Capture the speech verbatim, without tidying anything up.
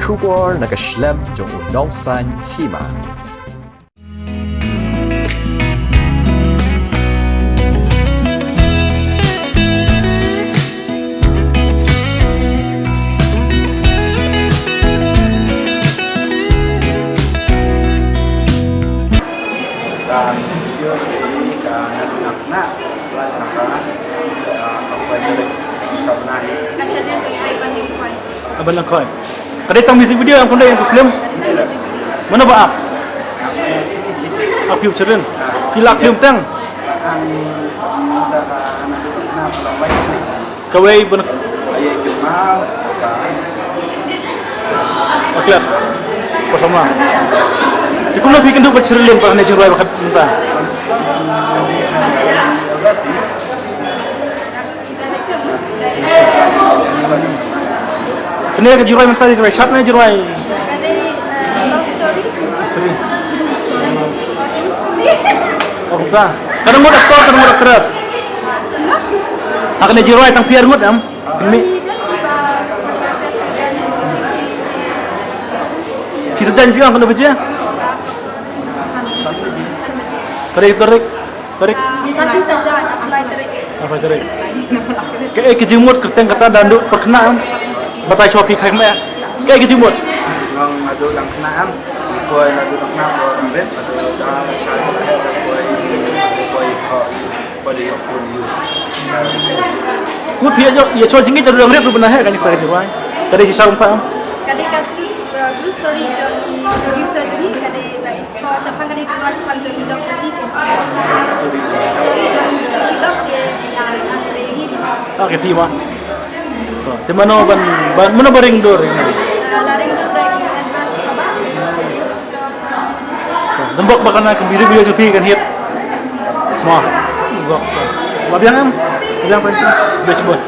Khubor na ka shlem jong u nongsaiñ hima. Ka music video ka na na na la na ka ka ka ka na ni. Ka channel jong Ivan Lingkhoi. Ivan Lingkhoi. Ka dei tang music video, ym ka dei ïa ka film? Ka dei tang music video. Mano ba ap? Ap ïa u Chirlin. Phi la film tang? Ang da ka na na ka la wai. Kawei ban. Aye, ke ma, ka. Okey. Ko sama. Te kumno phi kynduh bad Chirlin, ba kane jingrwai ba khat mynta? Kane ka jingrwai mynta, jingrwai shat ne jingrwai? Ka dei, eh, love story. Story. True story. Oh, kumta. Ka dang mut actor, ka dang mut actress? Ha kane jingrwai tang phi ar ngut em? Kynmiñ. Shi sajan phi ong kano baje? Ka dei tarik, tarik. Shi sajan, arphew lai tarik. Arphew lai tarik. Kaei ka jingmut kyrteng kata da naduh pyrkhat em? Batai shuwa phi khai kmie. Kaei ka jingmut? Nong naduh dang khynnah em. Poi naduh dang khynnah, poi dang rit, naduh da shai, poi, poi, poi, poi. Ngut phi ïa, ïa shon jingngeit da dang rit ruh bynta he kane ka jingrwai. Ka dei shisha kumta em? Ka dei ka stu-, uh, true story jong i producer jong ngi, ka dei ba i ko shaphang ka dei jingrwai shaphang jong i lok jong i ke. Story jong i lok ke, ah, ah, ka dei ngi. Okay, phi ma. To, te mano ban, ban, mano ba ring dur? Ah, la ring dur da i Elvis Thabah. Ngan bok ba kane ka music video jong phi kan hit. Mo. Bok. Ba biang em? Biang pa? Best boy.